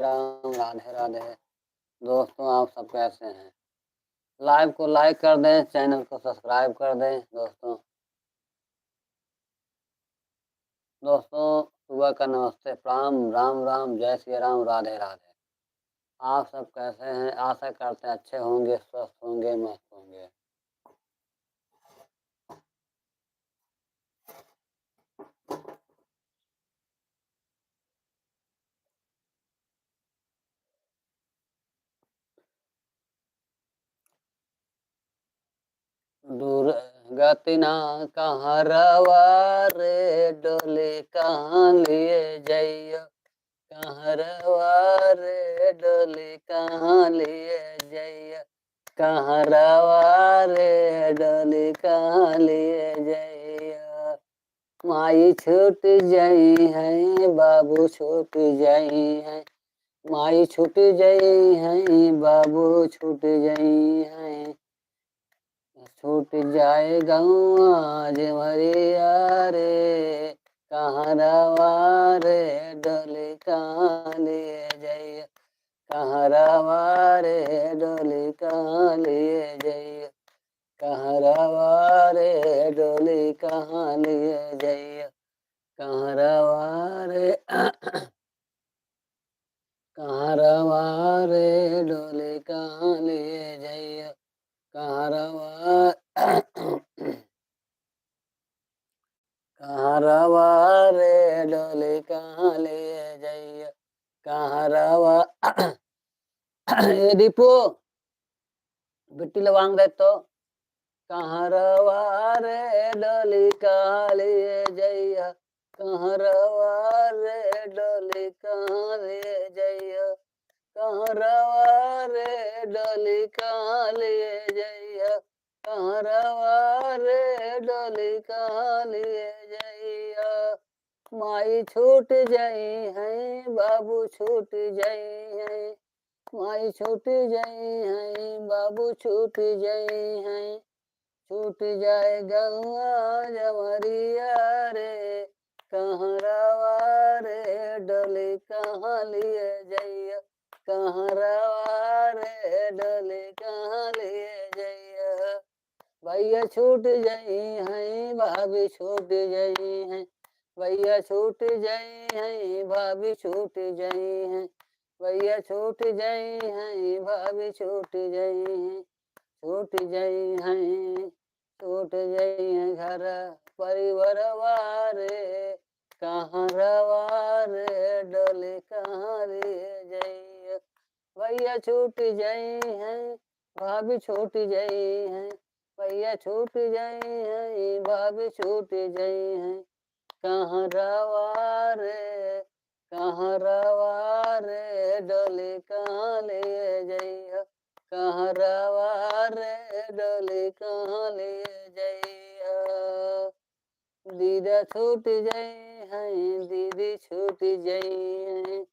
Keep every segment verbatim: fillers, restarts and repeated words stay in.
राम, राधे राधे। दोस्तों, आप सब कैसे हैं? Live को like कर दें, channel को subscribe कर दें दोस्तों। दोस्तों, सुबह का नमस्ते, प्रणाम, राम राम, जय सिया राम, राधे राधे। आप सब कैसे हैं? आशा करते हैं अच्छे होंगे, स्वस्थ होंगे, मस्त होंगे। दुर्गति ना कहरवा रे, डोली कहाँ लिए जइया, कहरवा रे, डोली कहाँ लिए जइया, कहरवा रे, डोली कहाँ लिए जइया। माई छूट जइहैं, बाबू छूट जइहैं, माई छूट जइहैं, बाबू छूट जइहैं। छूट जाए गौआ जमरिया रे, कहरवा रे, डोली कहाँ लिए जइया, कहरवा रे, डोली कहाँ लिए जइया, कहरवा रे, डोली कहाँ लिए जइया, कहरवा रे, कहरवा रे, डोली कहाँ लिए जइया, कहरवा, कहरवा रे, डोली कहाँ लिए जइया, कहरवा। ए दीपू, बिट्टी लवांग दे तो। कहरवा रे, डोली कहाँ लिए जइया, कहरवा रे, डोली कहाँ लिए जइया, कहरवा रे, डोली कहाँ लिए जइया, कहरवा रे, डोली कहाँ लिए जइया। माई छूट जइहैं, बाबू छूट जइहैं, माई छूट जइहैं, बाबू छूट जइहैं। छूट जाए गौआ जमरिया रे, कहरवा रे, डोली कहाँ लिए जइया, कहरवा रे, डोली कहाँ लिए जइया। भइया छूट जइहैं, भाभी छूट जइहैं, भइया छूट जइहैं, भाभी छूट जइहैं, भइया छूट जइहैं, भाभी छूट जइहैं, छूट जइहैं, छूट जइहैं घर परिवारवा रे, कहरवा रे, डोली कहाँ लिए जइया। भइया छूट जइहैं, भाभी छूट जइहैं, भइया छूट जइहैं, भाभी छूट जइहैं। कहरवा रे, कहरवा रे, डोली कहाँ लिए जइया, कहरवा रे, डोली कहाँ लिए जइया। दीदा छूट जइहैं, दीदी छूट जइहैं,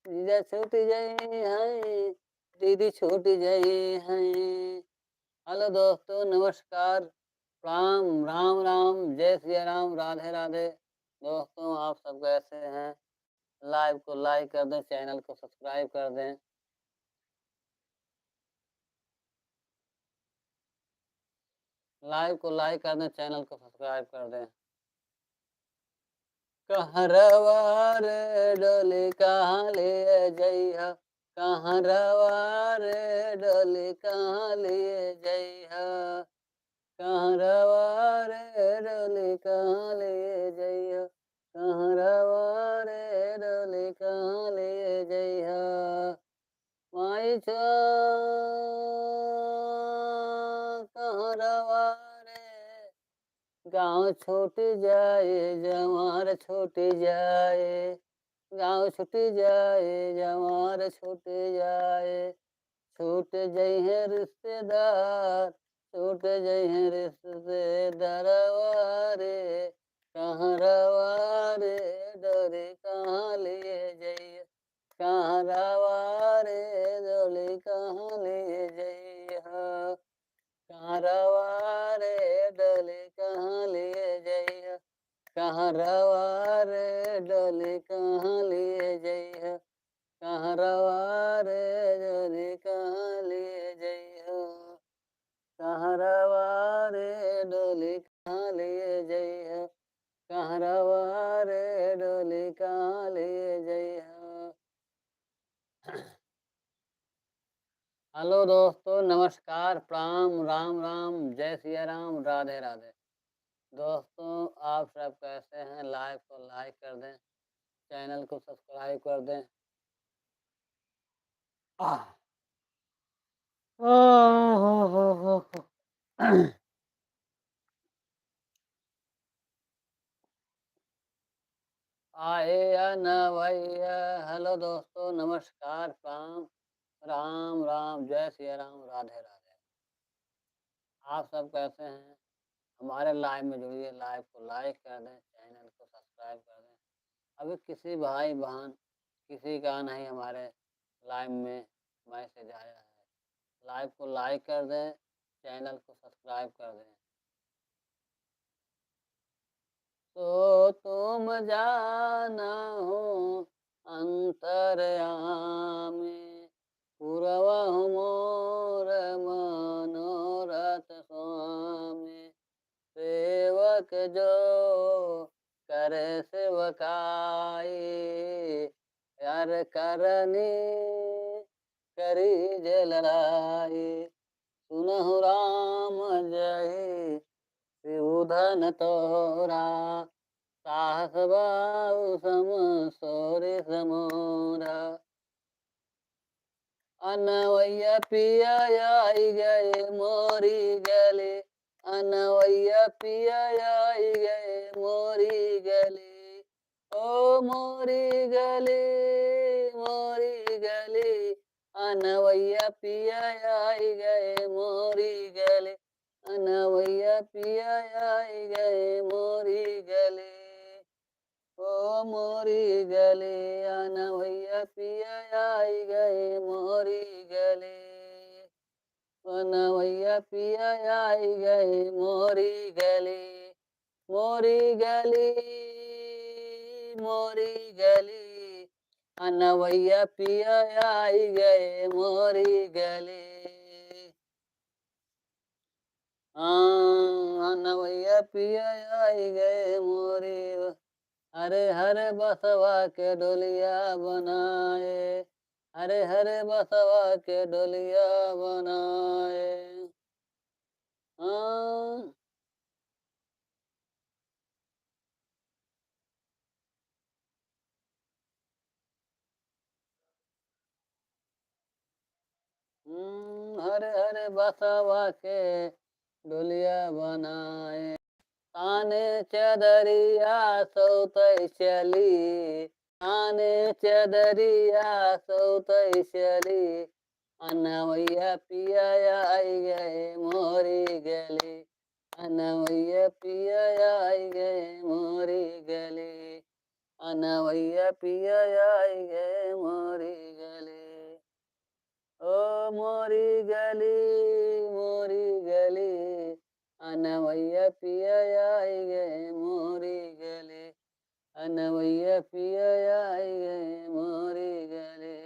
दीदा छूट जइहैं, दीदी छूट जइहैं। Hello दोस्तों, नमस्कार, प्रणाम, राम राम, जय सिया राम, राधे राधे। दोस्तों, आप सब कैसे हैं? Live को like कर दें, channel को subscribe कर दें। Live को like कर दें, channel को subscribe कर दें। कहरवा रे, डोली कहाँ लिए जइहा, कहरवा रे, डोली कहाँ लिए जइहा, कहरवा रे, डोली कहाँ लिए जइहा, कहरवा रे, डोली कहाँ लिए जइहा। माई छो-, कहरवा रे, गाँव छूट जाए, जवार छूट जाए, गाँव छूट जाए, जवार छूट जाए, छूट जइहैं रिश्तेदार, छूट जइहैं रिश्तेदारवा रे, कहरवा रे, डोली कहाँ लिए जइहा, कहरवा रे, डोली कहाँ लिए जइहा, कहरवा रे, डोली कहाँ लिए जइहा, कहरवा रे, डोली कहाँ लिए जइहा, कहरवा रे डोली कहाँ लिए जइहो, कहरवा रे डोली कहाँ लिए जइहो, कहरवा रे डोली कहाँ लिए जइहो। हेलो दोस्तों, नमस्कार, प्रणाम, राम राम, जय सिया राम, राधे राधे। दोस्तों, आप सब कैसे हैं? Live को like कर दें, channel को subscribe कर दें। आह। ओ हो हो हो हो। आए या ना भैया। हेलो दोस्तों, नमस्कार, प्रणाम, राम राम, जय सिया राम, राधे राधे। आप सब कैसे हैं? हमारे live में जुड़िए, live को like कर दें, channel को subscribe कर दें। अभी किसी भाई बहन, किसी का नहीं हमारे live में message आया है। Live को like कर दें, channel को subscribe कर दें। सो तुम जाना हो अंतर्यामी, पूरवा हो मोर मनोरथ स्वामी। सेवक जो करे सेवकाई, यार करनी करी जे लड़ाई। सुनहु राम जय शिव धन तोरा, साहस बाऊ सम सोरे समोरा। अनवैया पिया आई गए मोरी गली, अनवैया पिया आई गए मोरी गली। ओ मोरी गली, मोरी गली, अनवैया पिया आई गए मोरी गली, अनवैया पिया आई गए मोरी गली। ओ मोरी गली, अनवैया पिया आई गए मोरी गली। अनवैया पिया आई गए मोरी गली, मोरी गली, मोरी गली। अनवैया पिया आई गए मोरी गली। हाँ, अनवैया पिया आई गए मोरी। अरे हरे बसवा के डोलिया बनाए, अरे हरे बसवा के डोलिया बनाए। हाँ। हम्म, हरे हरे बसवा के डोलिया बनाए। ताने चदरिया सौतै चली, ताने चदरिया सौतै चली। अनवैया पिया आई गए मोरी गली, अनवैया पिया आई गए मोरी गली, अनवैया पिया आई गए मोरी गली। ओ मोरी गली, मोरी गली, अनवैया पिया आई गए मोरी गली, अनवैया पिया आई गए मोरी गली,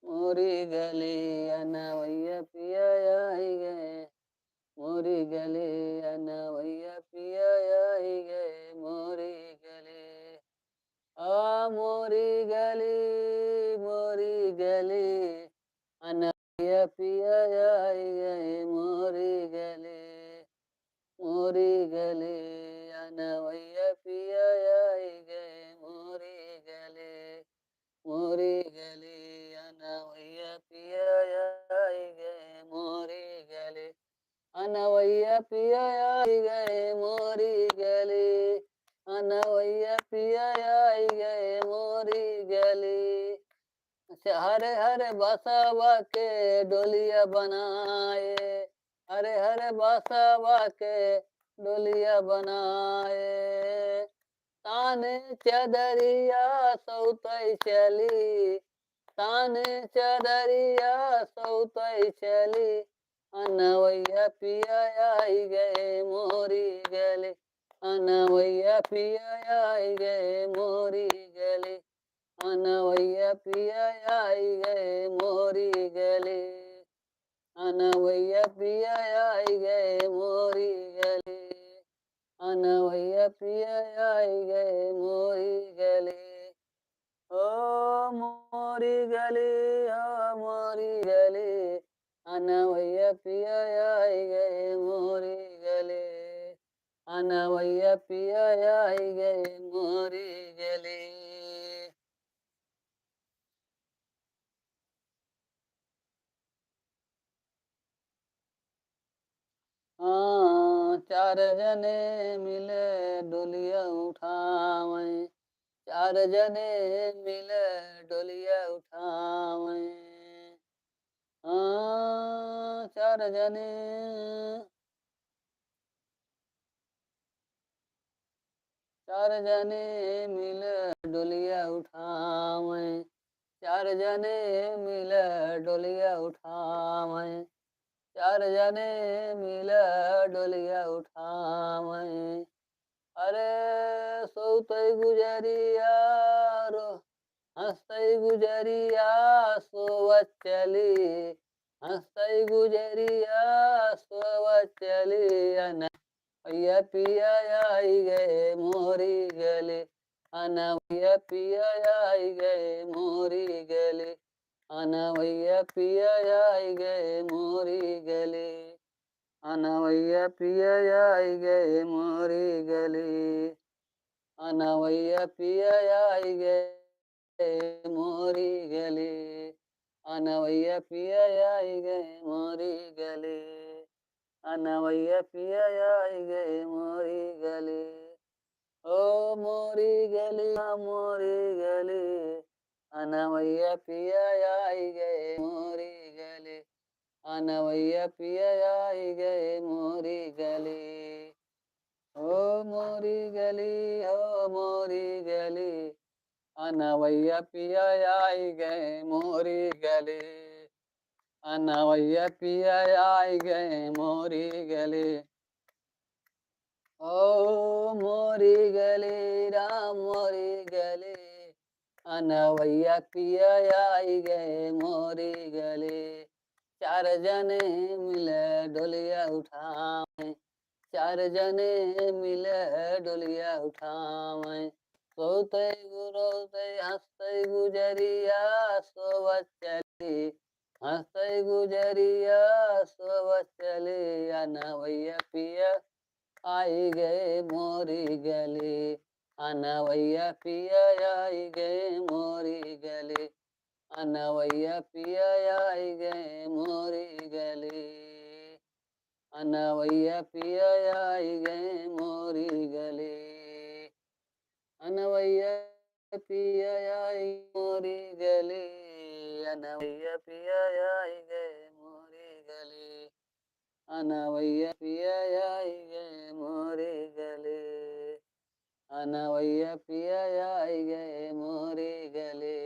मोरी गली, अनवैया पिया आई गए मोरी गली, अनवैया पिया आई गए मोरी गली। आ मोरी गली, मोरी गली, अनवैया पिया आई गए मोरी गली, मोरी गली, अनवैया पिया आई गए मोरी गली, मोरी गली, अनवैया पिया आई गए मोरी गली। अनवैया पिया आई गए मोरी गली, अनवैया पिया आई गए मोरी गली। अच्छा, हरे हरे बसवा के डोलिया बनाए, हरे हरे बसवा के डोलिया बनाए। ताने चदरिया सौतै चली, ताने चदरिया सौतै चली। अनवैया पिया आई गए मोरी गली, अनवैया पिया आई गए मोरी गली, अनवैया पिया आई गए मोरी गली, अनवैया पिया आई गए मोरी गली, अनवैया पिया आई गए मोरी गली। ओ मोरी गली, ओ मोरी गली, अनवैया पिया आई गए मोरी गली, अनवैया पिया आई गए मोरी गली। हाँ, चार जने मिले डोलिया उठावे, चार जने मिले डोलिया उठावे। हाँ, चार जने, चार जने मिले डोलिया उठावे, चार जने मिले डोलिया उठावे, चार जने मिले डोलिया उठावे। अरे सोतई गुजरिया रो, हंसई गुजरिया सोवत चली, हंसई गुजरिया सोवत चली। अनवैया पिया आई गए मोरी गली, अनवैया पिया आई गए मोरी गली, अनवैया पिया आई गए मोरी गली, अनवैया पिया आई गए मोरी गली, अनवैया पिया आई गए मोरी गली, अनवैया पिया आई गए मोरी गली, अनवैया पिया आई गए मोरी गली। ओ मोरी गली, मोरी गली, अनवैया पिया आई गए मोरी गली, अनवैया पिया आई गए मोरी गली। ओ मोरी गली, ओ मोरी गली, अनवैया पिया आई गए मोरी गली, अनवैया पिया आई गए मोरी गली। ओ मोरी गली, राम मोरी गली, अनवैया पिया आई गए मोरी गली। चार जने मिले डोलिया उठावे, चार जने मिले डोलिया उठावे। सोते गुरोते हंसते गुजरिया सोवत चली, हंसते गुजरिया सोवत चली। अनवैया पिया आई गए मोरी गली, अनवैया पिया आई गए मोरी गली, अनवैया पिया आई गए मोरी गली, अनवैया पिया आई गए मोरी गली, अनवैया पिया आई मोरी गली, अनवैया पिया आई गए मोरी गली, अनवैया पिया आई गए मोरी गली, अनवैया पिया आई गए मोरी गली।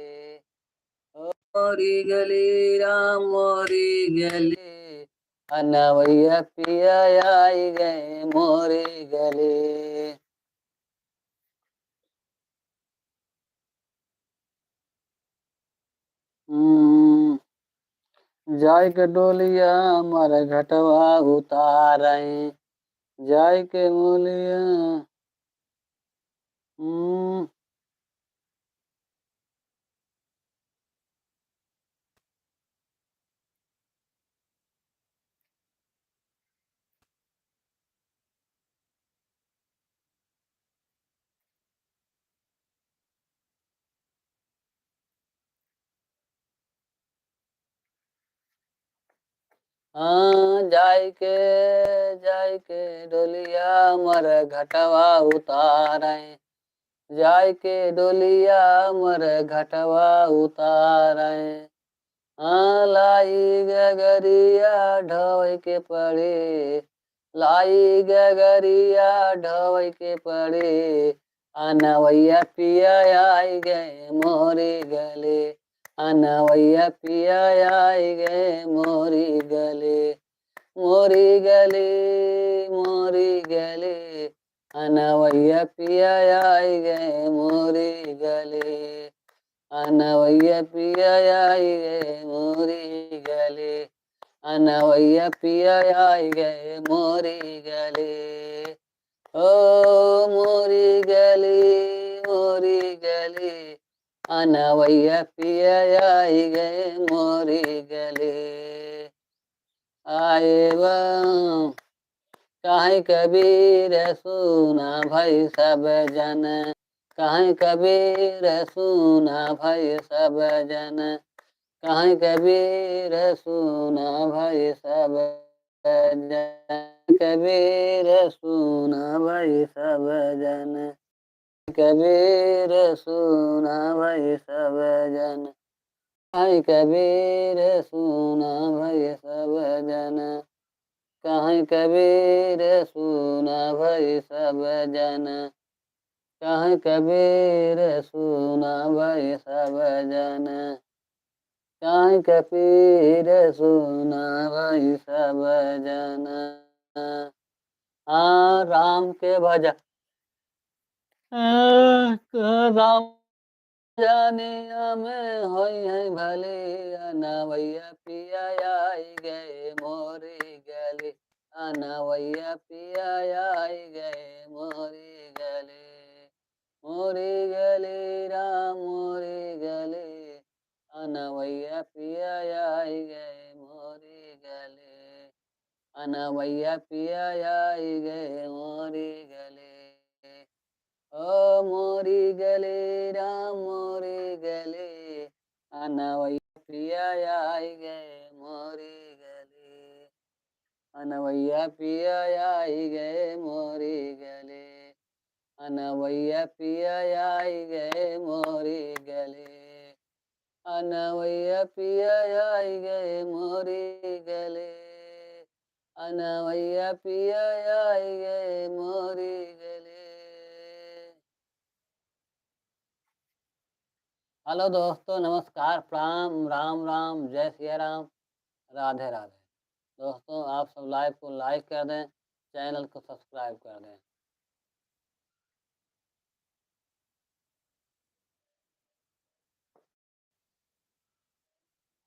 ओ मोरी गली, राम मोरी गली, अनवैया पिया आई गए मोरी गली। हम्म, जाए के डोलिया मर घटवा उतारे, जाए के डोलिया। हम्म। हाँ, जाए के, जाए के डोलिया मर घटवा उतारे, जाए के डोलिया मर घटवा उतारे। हाँ, लाई गगरिया ढोए के पड़ी, लाई गगरिया ढोए के पड़ी। अनवैया पिया आई गए मोरी गली, अनवैया पिया आई गए मोरी गली, मोरी गली, मोरी गली। अनवैया पिया आई गए मोरी गली, अनवैया पिया आई गए मोरी गली, अनवैया पिया आई गए मोरी गली। ओ मोरी गली, मोरी गली, अनवैया पिया आई गए मोरी गली। आए बा, कहे कबीर सुना भाई सब जन, कहे कबीर सुना भाई सब जन, कहे कबीर सुना भाई सब जन, कबीर सुना भाई सब जन। कबीर सुना भाई सब जन, कहे कबीर सुना भाई सब जन, कहे कबीर सुना भाई सब जन, कहे कबीर सुना भाई सब जन, कहे कबीर सुना भाई सब जन। हाँ, राम के भजन, हाँ, राम जानिया में होई है भले, अनवैया पिया आई गए मोरी गली, अनवैया पिया आई गए मोरी गली, मोरी गली राम मोरी गली, अनवैया पिया आई गए मोरी गली, अनवैया पिया आई गए मोरी गली। ओ मोरी गली राम मोरी गली, अनवैया पिया आई गए मोरी गली, अनवैया पिया आई गए मोरी गली, अनवैया पिया आई गए मोरी गली, अनवैया पिया आई गए मोरी गली, अनवैया पिया आई गए मोरी गली। हेलो दोस्तों, नमस्कार, प्रणाम, राम राम, जय सिया राम, राधे राधे। दोस्तों, आप सब लाइव को लाइक कर दें, चैनल को सब्सक्राइब कर दें।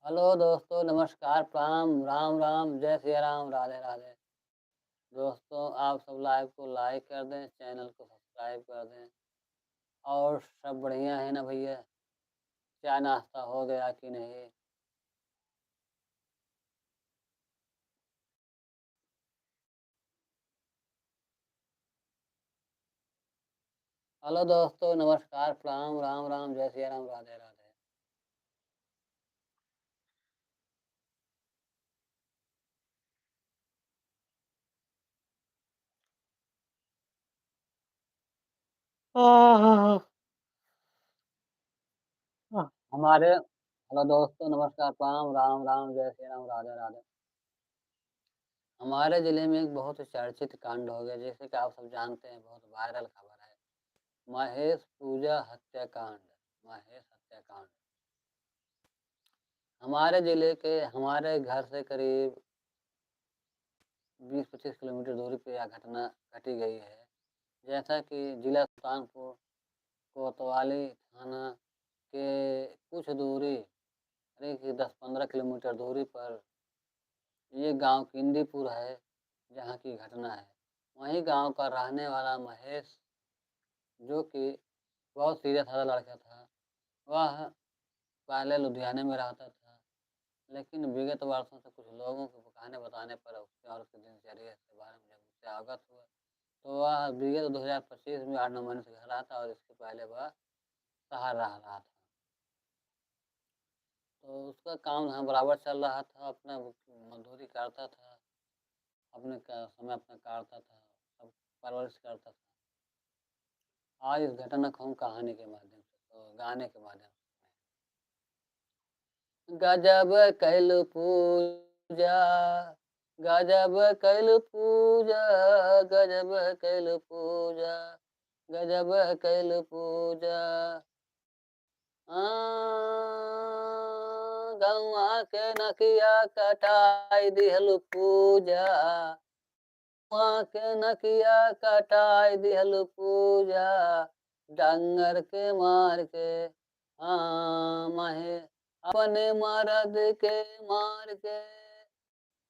हेलो दोस्तों, नमस्कार, प्रणाम, राम राम, जय सिया राम, राधे राधे। दोस्तों, आप सब लाइव को लाइक कर दें, चैनल को सब्सक्राइब कर दें। और सब बढ़िया है ना भैया? चाय नाश्ता हो गया कि नहीं? हेलो दोस्तों, नमस्कार, प्रणाम, राम राम, जय सिया राम, राधे राधे। आह। हमारे, हेलो दोस्तों, नमस्कार, प्रणाम, राम राम, जय सिया राम, राधे राधे। हमारे जिले में एक बहुत ही चर्चित कांड हो गया, जैसे कि आप सब जानते हैं, बहुत वायरल खबर है, महेश पूजा हत्याकांड, महेश हत्याकांड। हमारे जिले के, हमारे घर से करीब बीस पच्चीस किलोमीटर दूरी पे यह घटना घटी गई है। जैसा कि जिला सुल्तानपुर कोतवाली थाना के कुछ दूरी, यानी कि दस पन्द्रह किलोमीटर दूरी पर ये गांव किंदीपुर है, जहां की घटना है। वहीं गांव का रहने वाला महेश, जो कि बहुत सीधा साधा लड़का था, वह पहले लुधियाने में रहता था, लेकिन विगत वर्षों से कुछ लोगों के कहने बताने पर उसके और उसकी दिनचर्या के बारे में जब उससे अवगत हुआ, तो वह विगत दो हज़ार पच्चीस में आठ नौ महीने से घर रहा था और इसके पहले वह शहर रह रहा था। तो उसका काम धाम बराबर चल रहा था, अपना मजदूरी करता था, अपने का समय अपना काटता था, सब परवरिश करता था। आज इस घटना को हम कहानी के माध्यम से, तो गाने के माध्यम से सुनाएंगे। गजब कैल पूजा, गजब कैल पूजा, गजब कैल पूजा, गजब कैल पूजा। आ, गौआ के नकिया कटाई दिहल पूजा, गौआ के नकिया कटाई दिहल पूजा, डंगर के मार के, हाँ, माहे अपने मरद के मार के,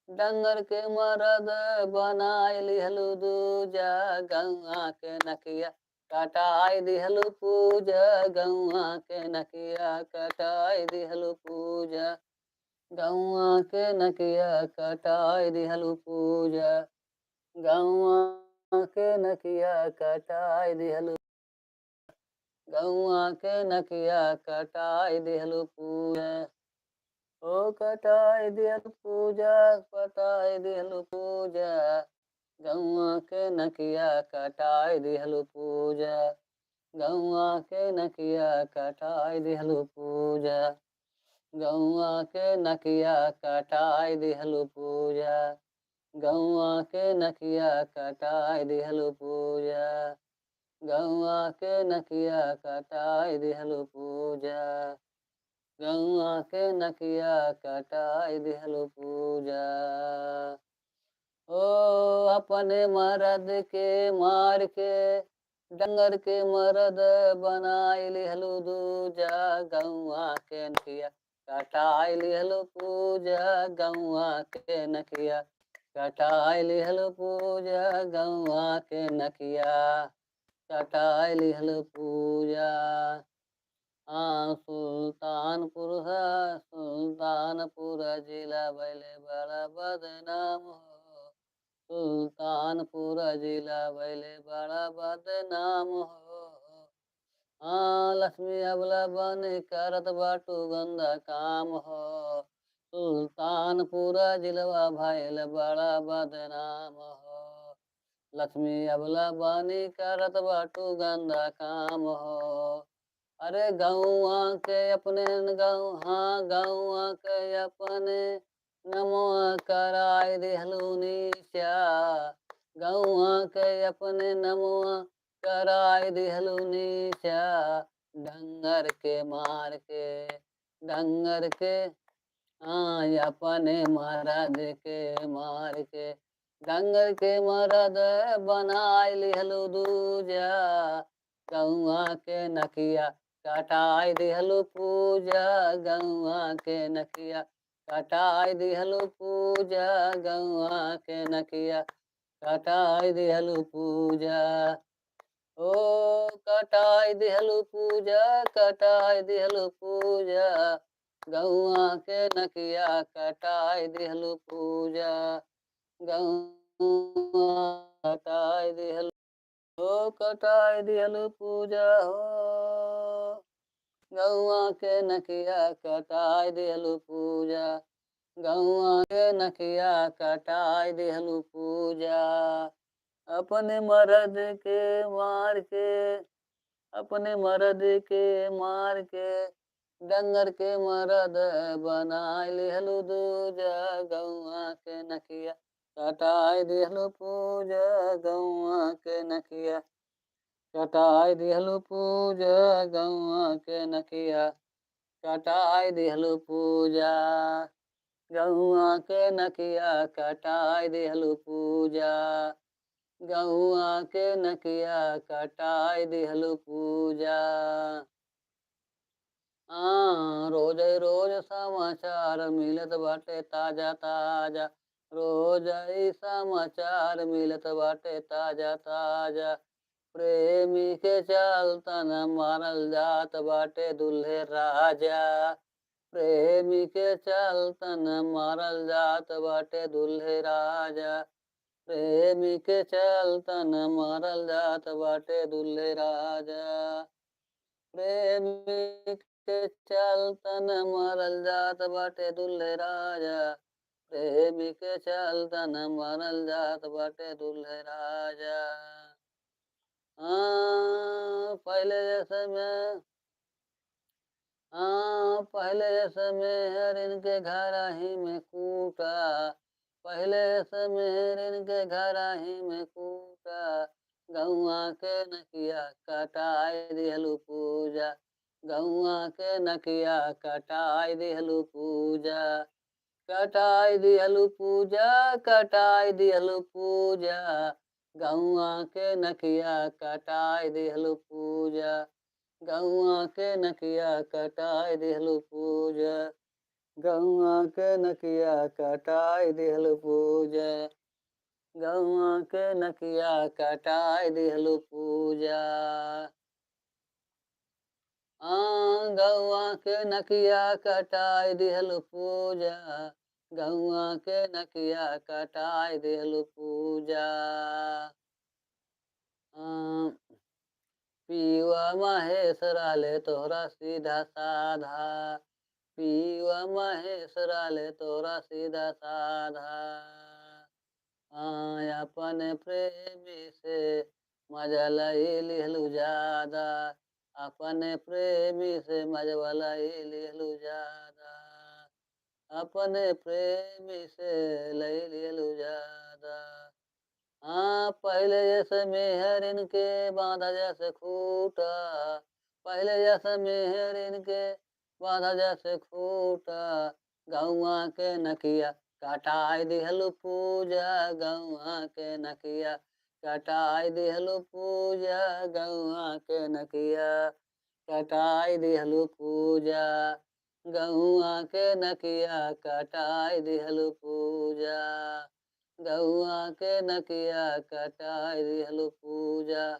डंगर के मरद बनाई लिहलू दूजा, गौआ के नकिया कटाई दिहलू पूजा, गौआ के नकिया कटाई दिहलू पूजा, गौआ के नकिया कटाई दिहलू पूजा, गौआ के नकिया कटाई दिहलू, गौआ के नकिया कटाई दिहलू पूजा। ओ कटाई दिहलू पूजा, कटाई दिहलू पूजा, गौआ के नकिया कटाई दिहलू पूजा, गौआ के नकिया कटाई दिहलू पूजा, गौआ के नकिया कटाई दिहलू पूजा, गौआ के नकिया कटाई दिहलू पूजा, गौआ के नकिया कटाई दिहलू पूजा, गौआ के नकिया कटाई दिहलू पूजा। ओ अपने मरद के मार के, डंगर के मरद बनाई लिहलू दूजा, गौआ के नकिया कटाई लिहलू पूजा, गौआ के नकिया कटाई लिहलू पूजा, गौआ के नकिया कटाई लिहलू पूजा। हाँ, सुल्तानपुर है, सुल्तानपुर जिला भइले बड़ा बदनाम हो। सुल्तानपुर जिला भइले बड़ा बदनाम हो। हाँ, लक्ष्मी अबला बनी करत बाटू गंदा काम हो। सुल्तानपुर जिलवा भइल बड़ा बदनाम हो। लक्ष्मी अबला बनी करत बाटू गंदा काम हो। अरे गौआ के अपने न गौ-, हाँ, गौआ के अपने नमवा कराई दिहलू नीचा। गौआ के अपने नमवा कराई दिहलू नीचा। डंगर के मार के, डंगर के, हाँ, अपने मरद के मार के, डंगर के मरद बनाई लिहलू दूजा। गौआ के नकिया कटाई दिहलू पूजा, गौआ के नकिया कटाई दिहलू पूजा, गौआ के नकिया कटाई दिहलू पूजा। ओ कटाई दिहलू पूजा, कटाई दिहलू पूजा, गौआ के नकिया कटाई दिहलू पूजा, गौआ कटाई दिहलू, ओ कटाई दिहलू पूजा हो। गौआ के नकिया कटाई दिहलू पूजा, गौआ के नकिया कटाई दिहलू पूजा। अपने मरद के मार के, अपने मरद के मार के, डंगर के मरद बनाई लिहलू दूजा। गौआ के नकिया कटाई दिहलू पूजा, गौआ के नकिया कटाई दिहलू पूजा, गौआ के नकिया कटाई दिहलू पूजा, गौआ के नकिया कटाई दिहलू पूजा, गौआ के नकिया कटाई दिहलू पूजा। हाँ, रोज रोज समाचार मिलत बाटे ताजा ताजा, रोज ई समाचार मिलत बाटे ताजा ताजा। प्रेमी के चलतन मारल जात बाटे दुल्हे राजा। प्रेमी के चलतन मारल जात बाटे दुल्हे राजा। प्रेमी के चलतन मारल जात बाटे दुल्हे राजा। प्रेमी के चलतन मारल जात बाटे दुल्हे राजा। प्रेमी के चलतन मारल जात बाटे दुल्हे राजा। हाँ, पहिले जैसे में, हाँ, पहिले जैसे मेहरिन के घरही में कूटा, पहिले जैसे मेहरिन के घरही में कूटा, गौआ के नकिया कटाई दिहलू पूजा, गौआ के नकिया कटाई दिहलू पूजा, कटाई दिहलू पूजा, कटाई दिहलू पूजा, गौआ के नकिया कटाई दिहलू पूजा, गौआ के नकिया कटाई दिहलु पूजा, गौआ के नकिया कटाई दिहलु पूजा, गौआ के नकिया कटाई दिहलु पूजा। आ, गौआ के नकिया कटाई दिहलु पूजा, गौआ के नकिया कटाई दिहलु पूजा। आ, पियुआ महेश रहले तोहरा सीधा साधा, पियुआ महेश रहले तोहरा सीधा साधा। आ, अपने प्रेमी से मजा लई लिहलु ज्यादा, अपने प्रेमी से मजवा लई लिहलु ज्यादा, अपने प्रेमी से लई लिहलु ज्यादा। हाँ, पहिले जैसे मेहरिन के बाँधा जैसे खूँटा, पहिले जैसे मेहरिन के बाँधा जैसे खूँटा, गौआ के नकिया कटाई दिहलु पूजा, गौआ के नकिया कटाई दिहलु पूजा, गौआ के नकिया कटाई दिहलु पूजा, गौआ के नकिया कटाई दिहलु पूजा, गौआ के नकिया कटाई दिहलु पूजा।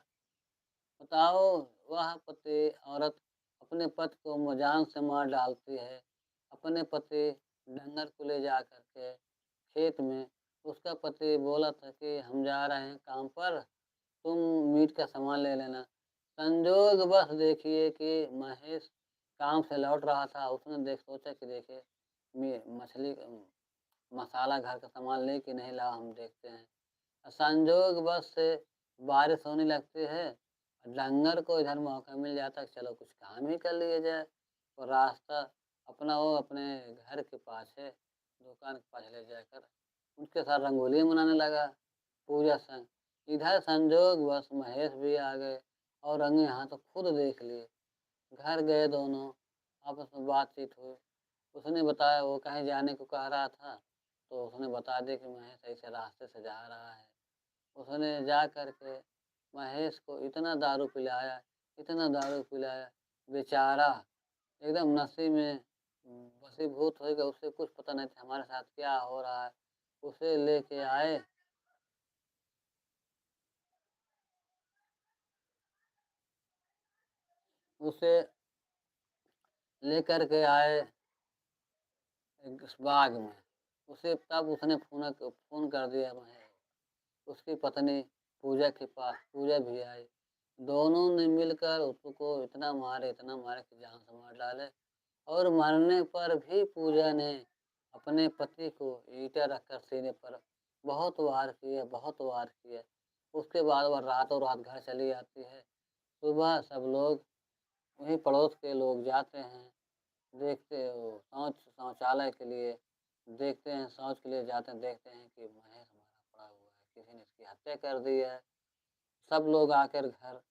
बताओ, वह पति, औरत अपने पति को म-, जान से मार डालती है, अपने पति डंगर को ले जा करके खेत में, उसका पति बोलत है कि हम जा रहे हैं काम पर, तुम मीट का सामान ले लेना। संजोगवश देखिए कि महेश काम से लौट रहा था, उसने देख, सोचा कि देखिए, मी-, मछली, अम, मसाला घर का सामान ले कि नहीं लावा, हम देखते हैं। और संजोगवश से बारिश होने लगती है, और डंगर को इधर मौका मिल जाता है कि चलो कुछ काम ही कर लिया जाए। और रास्ता अपना वो अपने घर के पास है, दुकान के पास ले जाकर उनके साथ रंगोली मनाने लगा पूजा संग। इधर संजोगवश महेश भी आ गए और रंगे हाथ खुद देख लिए। घर गए दोनों, आपस में बातचीत हुई। उसने बताया वो कहीं जाने को कह रहा था, तो उसने बता दिया कि महेश ऐसे रास्ते से जा रहा है। उसने जा करके महेश को इतना दारू पिलाया, इतना दारू पिलाया, बेचारा एकदम नशे में वशीभूत हो गया। उसे कुछ पता नहीं था हमारे साथ क्या हो रहा है। उसे लेके आए, उसे लेकर के आए एक बाग में। उसे तब उसने फोन, फोन कर दिया महेश। उसकी पत्नी पूजा के पास, पूजा भी आई। दोनों ने मिलकर उसको इतना मारे, इतना मारे कि जान से मार डाले। और मरने पर भी पूजा ने अपने पति को ईंटा रखकर सीने पर बहुत वार किया, बहुत वार किया। उसके बाद वह रातों रात घर चली आती है। सुबह सब लोग, वहीं पड़ोस के लोग जाते हैं, देखते हो, शौच, शौचालय के लिए देखते हैं, शौच के लिए जाते हैं, देखते हैं कि महेश मारा पड़ा हुआ है, किसी ने इसकी हत्या कर दी है। सब लोग आकर घर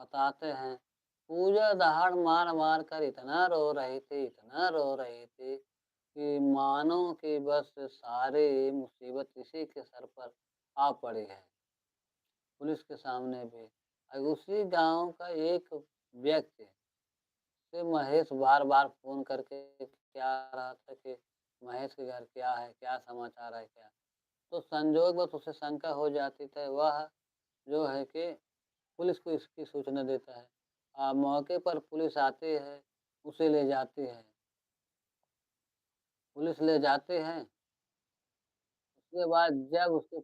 बताते हैं, पूजा दहाड़ मार मार कर इतना रो रही थी, इतना रो रही थी कि मानो कि बस सारी मुसीबत इसी के सर पर आ पड़ी है। पुलिस के सामने भी। और उसी गांव का एक व्यक्ति से महेश बार बार फोन करके क्या रहा था कि महेश के घर क्या है, क्या समाचार है, क्या। तो संजोगवश उसे शंका हो जाती थी। वह जो है कि पुलिस को इसकी सूचना देता है। आ, मौके पर पुलिस आती है, उसे ले जाती है। पुलिस ले जाती है। उसके बाद जब उसके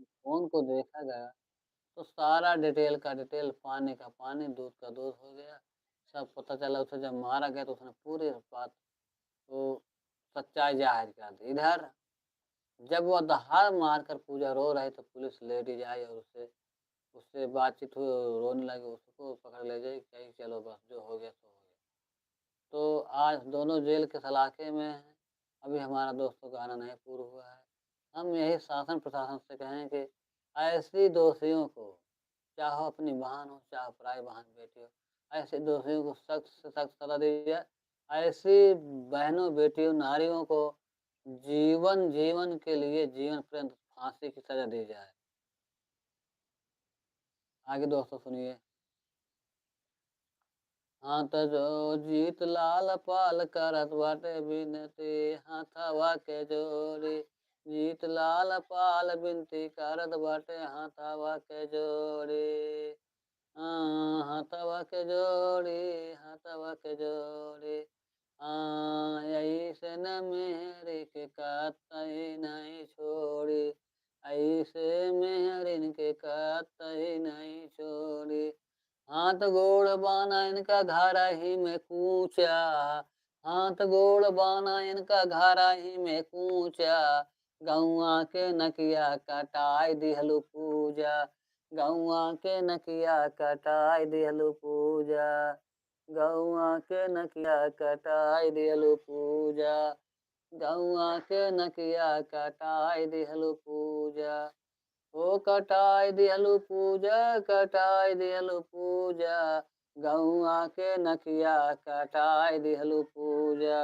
फोन को देखा गया, तो सारा डिटेल का डिटेल, पानी का पानी, दूध का दूध हो गया। सब पता चला। उसे जब मारा गया, तो उसने पूरी बात, तो सच्चाई जाहिर कर दी। इधर जब वह दहाड़ मारकर पूजा रो रही, तो पुलिस लेडीज आई और उससे, उससे बातचीत हुई और रोने लगी। उसको पकड़ ले जाए, कही, "चलो, बस, जो हो गया, सो हो गया।" तो आज दोनों जेल के सलाखे में हैं। अभी हमारा दोस्तों का आना नहीं पूरा हुआ है। हम यही शासन प्रशासन से कहें कि ऐसी दोषियों को, चाहे अपनी बहन हो, चाहे पराई बहन बेटी हो, ऐसे दोषियों को सख्त से सख्त सजा दी जाए। ऐसी बहनों, बेटियों, नारियों को जीवन, जीवन के लिए जीवन पर्यंत फांसी की सजा दी जाए। आगे दोस्तों सुनिए। हाथ जो जीत लाल पाल करत बाटे बिनती, हाथवा के जोड़ी। जीत लाल पाल बिनती करत बाटे, हाथवा के जोड़ी। हाँ, हाथवा के जोड़ी, हाथवा के जोड़ी। हाँ, ऐसे न मेहरी के कतई नहीं छोड़ी, ऐसे मेहरिन के कतई नहीं छोड़ी। हाथ गोड़ बाना इनका घर ही में कूचा, हाथ गोड़ बाना इनका घर ही में कूचा। गौआ के नकिया कटाई दिहलु पूजा, गौआ के नकिया कटाई दिहलु पूजा। गौआ के नकिया कटाई दिहलु पूजा, गौआ के नकिया कटाई दिहलु पूजा। ओ कटाई दिहलु पूजा, कटाई दिहलु पूजा, गौआ के नकिया कटाई दिहलु पूजा,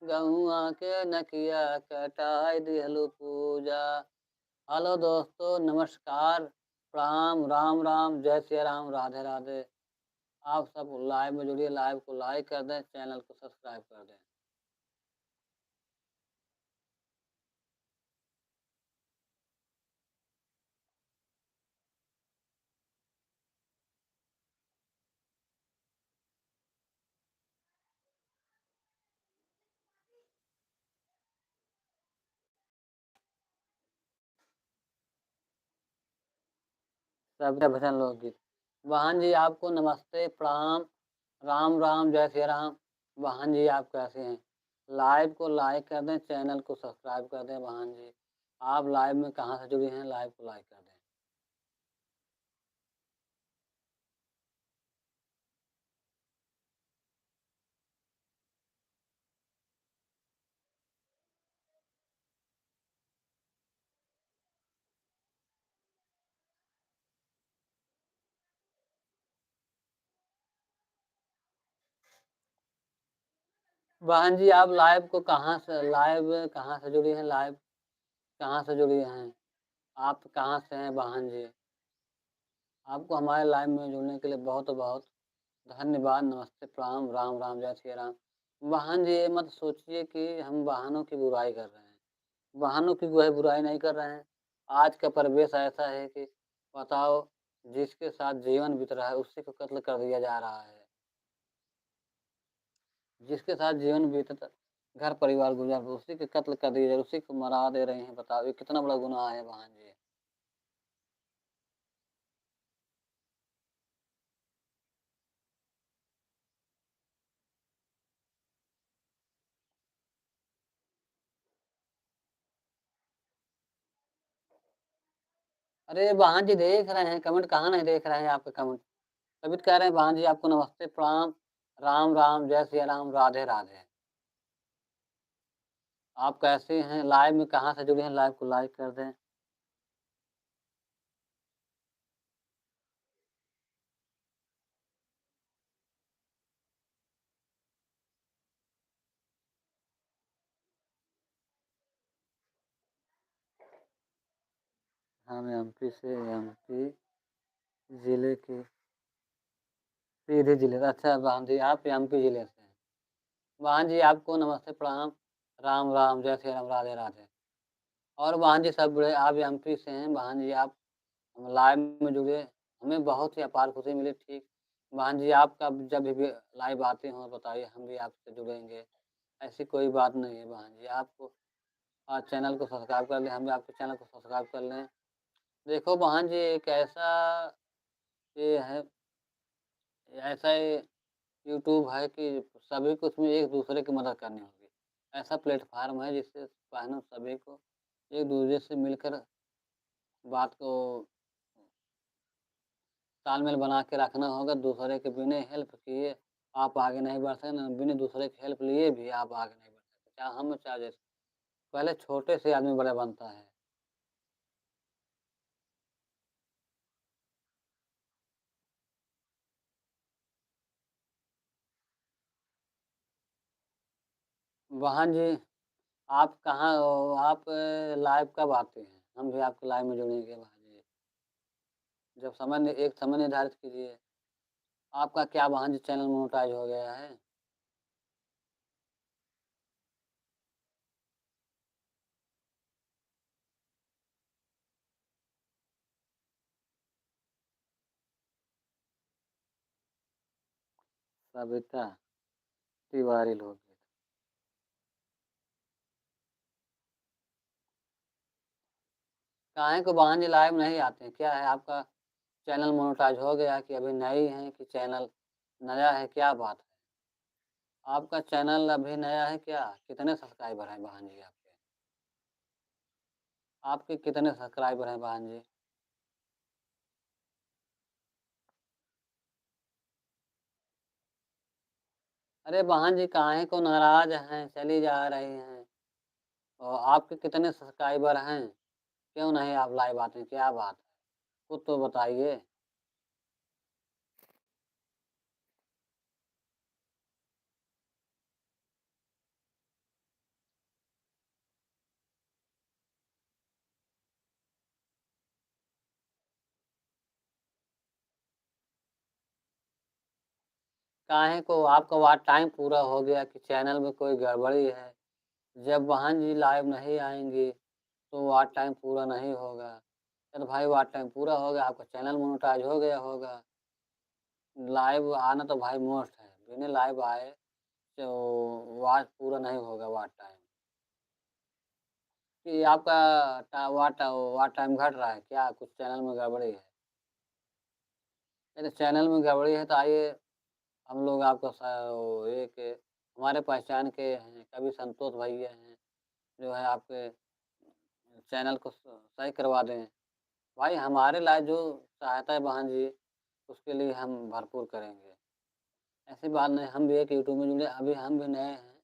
गौआ के नकिया कटाई दिहलु पूजा। हेलो दोस्तों, नमस्कार, प्रणाम, राम राम, जय सिया राम, राधे राधे। आप सब लाइव में जुड़िए, लाइव को लाइक कर दें, चैनल को सब्सक्राइब कर दें। सभ्य भजन लोकगीत। बहन जी आपको नमस्ते, प्रणाम, राम राम, जय श्री राम। बहन जी आप कैसे हैं? लाइव को लाइक कर दें, चैनल को सब्सक्राइब कर दें। बहन जी आप लाइव में कहाँ से जुड़ी हैं, लाइव को लाइक कर दें। बहन जी आप लाइव को कहाँ से, लाइव कहाँ से जुड़ी हैं, लाइव कहाँ से जुड़ी हैं, आप कहाँ से हैं बहन जी? आपको हमारे लाइव में जुड़ने के लिए बहुत बहुत धन्यवाद। नमस्ते, प्रणाम, राम राम, जय श्री राम। बहन जी ये मत सोचिए कि हम बहनों की बुराई कर रहे हैं, बहनों की कोई बुराई नहीं कर रहे हैं। आज का परिवेश ऐसा है कि बताओ, जिसके साथ जीवन बीत रहा है उसी को कत्ल कर दिया जा रहा है, जिसके साथ जीवन बीतत घर परिवार गुजर उसी के कत्ल कर दिया जा रहा है, उसी को मरा दे रहे हैं। बताओ ये कितना बड़ा गुनाह है बहन जी। अरे बहन जी देख रहे हैं कमेंट, कहाँ नहीं देख रहे हैं आपके कमेंट? तभी तो कह रहे हैं बहन जी आपको नमस्ते, प्रणाम, राम राम, जय सिया राम, राधे राधे। आप कैसे हैं? लाइव में कहाँ से जुड़े हैं? लाइव को लाइक कर दें। हम एमपी से, एमपी जिले के, सीधे जिले से। अच्छा बहन जी, आप एमपी जिले से हैं। बहन जी, आपको नमस्ते, प्रणाम, राम राम, जय श्री राम, राधे राधे। और बहन जी, सब बड़े, आप एमपी से हैं। बहन जी, आप हम लाइव में जुड़े, हमें बहुत ही अपार खुशी मिली। ठीक, बहन जी, आपका जब भी लाइव आते हो, बताइए, हम भी आपसे जुड़ेंगे। ऐसी कोई बात नहीं है बहन जी। आपको, आ, चैनल को सब्सक्राइब कर लें, हम भी आपके चैनल को सब्सक्राइब कर लें। देखो बहन जी, एक ऐसा ये है, ऐसा ये YouTube है कि सभी को उसमें एक दूसरे की मदद करनी होगी। ऐसा प्लेटफॉर्म है जिससे बहनों सभी को एक दूसरे से मिलकर बात को तालमेल बना के रखना होगा। दूसरे के बिना हेल्प किए आप आगे नहीं बढ़ सकते, ना बिना दूसरे की हेल्प लिए भी आप आगे नहीं बढ़ सकते, चाहे हम चाहे जैसे। पहले छोटे से आदमी बड़ा बनता है। बहन जी, आप कहाँ हो? आप लाइव कब आते हैं? हम भी आपके लाइव में जुड़ेंगे बहन जी। जब समय नि-, एक समय निर्धारित कीजिए। आपका क्या बहन जी channel monetize हो गया है? सविता तिवारी लोग। काहे को बहन जी live नहीं आते हैं? क्या है, आपका channel monetize हो गया कि अभी नई है कि channel नया है, क्या बात है? आपका channel अभी नया है क्या? कितने subscriber हैं बहन जी आपके? आपके कितने subscriber हैं बहन जी? अरे बहन जी, काहे को नाराज हैं, चली जा रही हैं? और आपके कितने subscriber हैं? क्यों नहीं आप live आते हैं? क्या बात है? कुछ तो बताइए। काहे को आपका watch time पूरा हो गया कि channel में कोई गड़बड़ी है? जब बहन जी live नहीं आएंगी, तो watch time पूरा नहीं होगा। चल भाई, watch time पूरा हो गया, आपका channel monetize हो गया होगा। Live आना तो भाई must है, बिना live आए तो watch पूरा नहीं होगा, watch time। कि आपका टा-, watch, watch time घट रहा है क्या? कुछ channel में गड़बड़ी है? यदि channel में गड़बड़ी है तो आइए, हम लोग आपको स-, वो एक हमारे पहचान के हैं कवि संतोष भैया हैं, जो है आपके channel को स-, सही करवा दें। भाई, हमारे लायक जो सहायता है बहन जी, उसके लिए हम भरपूर करेंगे। ऐसी बात नहीं, हम भी एक YouTube में जुड़े, अभी हम भी नए हैं।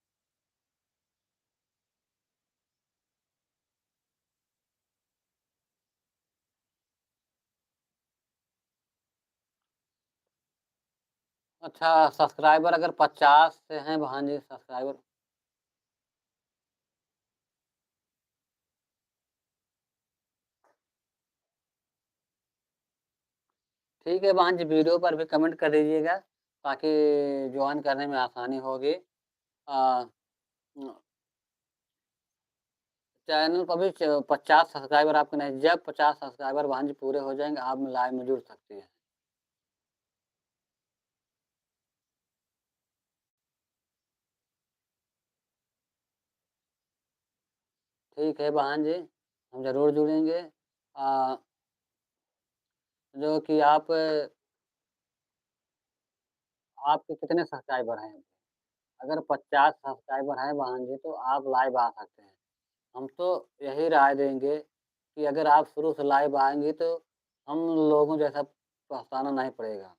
अच्छा, subscriber अगर पचास से हैं बहन जी, subscriber। ठीक है बहन जी, video पर भी comment कर दीजिएगा, ताकि join करने में आसानी होगी। आ, channel पर भी च-, पचास subscriber आपके नहीं, जब पचास subscriber बहन जी पूरे हो जाएंगे, आप live में जुड़ सकती हैं। ठीक है बहन जी, हम जरूर जुड़ेंगे। आ, जो कि आप, आपके कितने subscriber हैं? अगर पचास subscriber हैं बहन जी, तो आप live आ सकते हैं। हम तो यही राय देंगे कि अगर आप शुरू से live आएंगी, तो हम लोगों जैसा पछताना नहीं पड़ेगा।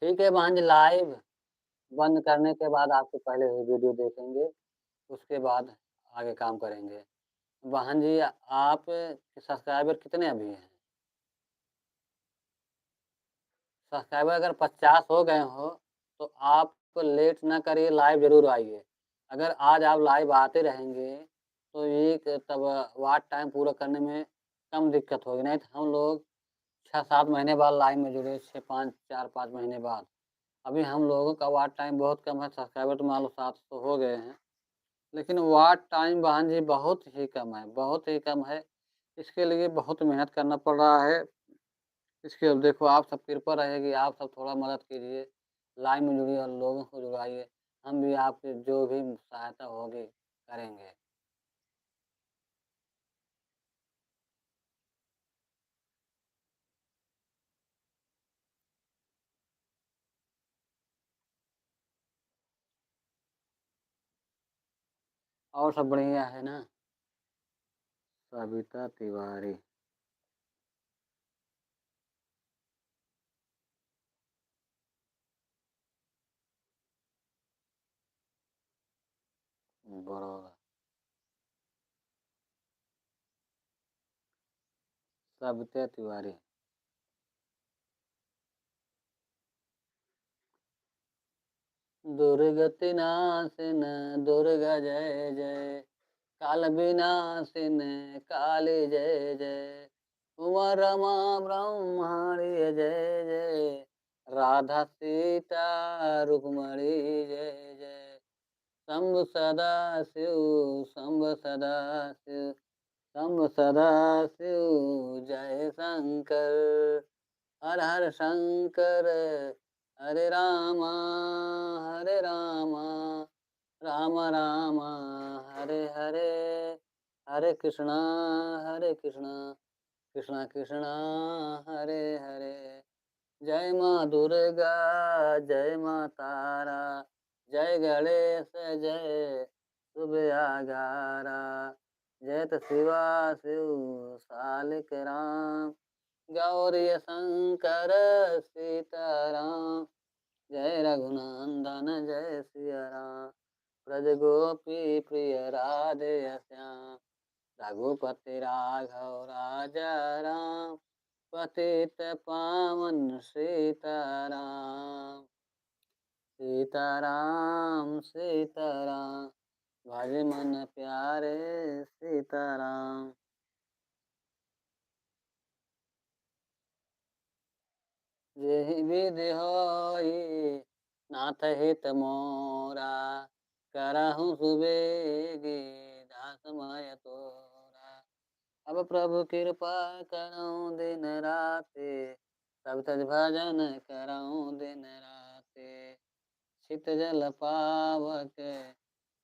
ठीक है बहन जी, live बंद करने के बाद आपको पहले से video देखेंगे, उसके बाद आगे काम करेंगे। बहन जी, आप subscriber कितने अभी हैं? Subscriber अगर पचास हो गए हो, तो आप late ना करिए, live जरूर आइए। अगर आज आप live आते रहेंगे, तो ये क-, तब watch time पूरा करने में कम दिक्कत होगी। नहीं तो हम लोग छः सात महीने बाद live में जुड़े, छः पाँच, चार पाँच महीने बाद। अभी हम लोगों का watch time बहुत कम है, subscriber तो मान लो सात सौ हो गए हैं, लेकिन watch time बहन जी बहुत ही कम है, बहुत ही कम है। इसके लिए बहुत मेहनत करना पड़ रहा है। इसके अब देखो, आप सब कृपा रहेगी, आप सब थोड़ा मदद कीजिए, live में जुड़िए और लोगों को जुड़ाइए। हम भी आपकी जो भी सहायता होगी, करेंगे। और सब बढ़िया है ना? सविता तिवारी। बरोबर। सविता तिवारी। दुर्गति नाशिन दुर्गा जय जय, काल विनाशिन काली जय जय, उमा रमा ब्रह्माणी जय जय, राधा सीता रुक्मणी जय जय, शंभु सदा शिव, शंभु सदा शिव, शंभु सदा शिव, जय शंकर। हर हर शंकर, हरे रामा, हरे रामा, राम राम, हरे हरे, हरे कृष्णा, हरे कृष्णा, कृष्णा कृष्णा, हरे हरे। जय माँ दुर्गा, जय माँ तारा, जय गणेश, जय शुभ आगारा। जय त शिवा शिव सालिक राम, गौरी शंकर सीताराम। जय रघुनंदन जय सिया राम, ब्रज गोपी प्रिय राधे श्याम। रघुपति राघव राजा राम, पतित पावन सीताराम। सीताराम सीताराम, भज मन प्यारे सीताराम। जेहि विधि होई नाथ हित मोरा, करहु सुबेगी दास मय तोरा। अब प्रभु कृपा करहु दिन राति, सब तज भजन करहु दिन राति। छित जल पावक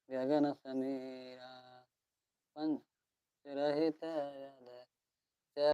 गगन समीरा, पंच रहित अध